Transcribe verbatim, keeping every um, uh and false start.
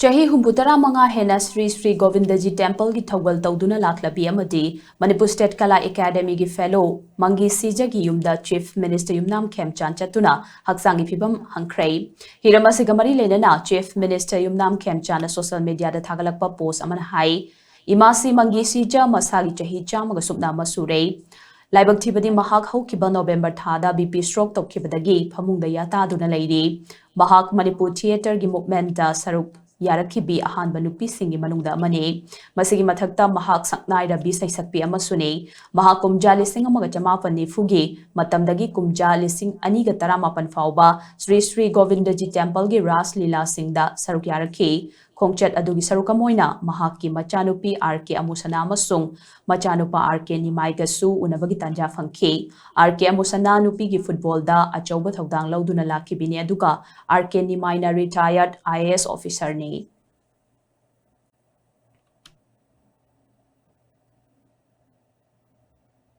ꯆꯍꯤ ꯍꯨꯝꯐꯨ ꯇꯔꯥ ꯃꯉꯥ ꯍꯦꯟꯅ ꯁ꯭ꯔꯤ ꯁ꯭ꯔꯤ ꯒꯣꯕꯤꯟꯗꯖꯤ ꯇꯦꯝꯄꯜꯒꯤ ꯊꯧꯒꯜ ꯇꯧꯗꯨꯅ ꯂꯥꯛꯂꯕꯤ ꯑꯃꯗꯤ ꯃꯅꯤꯄꯨꯔ ꯁ꯭ꯇꯦꯠ ꯀꯂꯥ ꯑꯦꯀꯥꯗꯃꯤꯒꯤ ꯐꯦꯂꯣ ꯃꯪꯒꯤ ꯁꯤꯖꯒꯤ ꯌꯨꯝꯗ ꯆꯤꯐ ꯃꯤꯅꯤꯁꯇꯔ ꯌꯨꯝꯅꯥꯝ ꯈꯦꯝꯆꯥꯟ ꯆꯠꯇꯨꯅ ꯍꯛꯆꯥꯡꯒꯤ ꯐꯤꯕꯝ ꯍꯪꯈ꯭ꯔꯦ꯫ ꯍꯤꯔꯝ ꯑꯁꯤꯒ ꯃꯔꯤ ꯂꯩꯅꯅ ꯆꯤꯐ ꯃꯤꯅꯤꯁꯇꯔ ꯌꯨꯝꯅꯥꯝ ꯈꯦꯝꯆꯥꯟꯅ ꯁꯣꯁꯤꯌꯦꯜ ꯃꯤꯗꯤꯌꯥꯗ ꯊꯥꯒꯠꯂꯛꯄ ꯄꯣꯁ ꯑꯃꯅ ꯍꯥꯏ, ꯏꯃꯥꯁꯤ ꯃꯪꯒꯤ ꯁꯤꯖ ꯃꯁꯥꯒꯤ ꯆꯍꯤ ꯆꯥꯝꯃꯒ ꯁꯨꯞꯅ ꯑꯃ ꯁꯨꯔꯦ꯫ ꯂꯥꯏꯕꯛ ꯊꯤꯕꯗꯤ ꯃꯍꯥꯛ ꯍꯧꯈꯤꯕ ꯅꯣꯕꯦꯝꯕꯔ ꯊꯥꯗ ꯕꯤ ꯄꯤ ꯁ꯭ꯇ꯭ꯔꯣꯛ ꯇꯧꯈꯤꯕꯗꯒꯤ ꯐꯃꯨꯡꯗ ꯌꯥꯇꯥꯗꯨꯅ ꯂꯩꯔꯤ꯫ ꯃꯍꯥꯛ ꯃꯅꯤꯄꯨꯔ ꯊꯤꯌꯦꯇꯔꯒꯤ ꯃꯨꯚꯃꯦꯟꯠꯇ ꯁꯔꯨꯛ ꯌꯥꯔꯛꯈꯤꯕꯤ ꯑꯍꯥꯟꯕ ꯅꯨꯄꯤꯁꯤꯡꯒꯤ ꯃꯅꯨꯡꯗ ꯑꯃꯅꯤ꯫ ꯃꯁꯤꯒꯤ ꯃꯊꯛꯇ ꯃꯍꯥꯛ ꯁꯛꯅꯥꯏꯔꯕꯤ ꯁꯩꯁꯛꯄꯤ ꯑꯃꯁꯨꯅꯤ꯫ ꯃꯍꯥꯛ ꯀꯨꯝꯖꯥ ꯂꯤꯁꯤꯡ ꯑꯃꯒ ꯆꯃꯥꯄꯟ ꯅꯤꯐꯨꯒꯤ ꯃꯇꯝꯗꯒꯤ ꯀꯨꯝꯖꯥ ꯂꯤꯁꯤꯡ ꯑꯅꯤꯒ ꯇꯔꯥꯃꯥꯄꯟ ꯐꯥꯎꯕ ꯁ꯭ꯔꯤ ꯁ꯭ꯔꯤ ꯒꯣꯕꯤꯟꯗꯖꯤ ꯇꯦꯝꯄꯜꯒꯤ ꯔꯥꯁ ꯂꯤꯂꯥꯁꯤꯡꯗ ꯁꯔꯨꯛ ꯌꯥꯔꯛꯈꯤ꯫ ꯈꯣꯡꯆꯠ ꯑꯗꯨꯒꯤ ꯁꯔꯨꯛ ꯑꯃ ꯑꯣꯏꯅ ꯃꯍꯥꯛꯀꯤ ꯃꯆꯥꯅꯨꯄꯤ ꯑꯥꯔ ꯀꯦ ꯑꯃꯨꯁꯅꯥ ꯑꯃꯁꯨꯡ ꯃꯆꯥꯅꯨꯄꯥ ꯑꯥꯔ ꯀꯦ ꯅꯤꯃꯥꯏꯒꯁꯨ ꯎꯅꯕꯒꯤ ꯇꯥꯟꯖꯥ ꯐꯪꯈꯤ꯫ ꯑꯥꯔ ꯀꯦ ꯑꯃꯨꯁꯅꯥ ꯅꯨꯄꯤꯒꯤ ꯐꯨꯠꯕꯣꯜꯗ ꯑꯆꯧꯕ ꯊꯧꯗꯥꯡ ꯂꯧꯗꯨꯅ ꯂꯥꯛꯈꯤꯕꯤꯅꯤ, ꯑꯗꯨꯒ R K ꯅꯤꯃꯥꯏꯅ ꯔꯤꯇꯥꯌꯔꯗ I A S ꯑꯣꯐꯤꯁꯔꯅꯤ꯫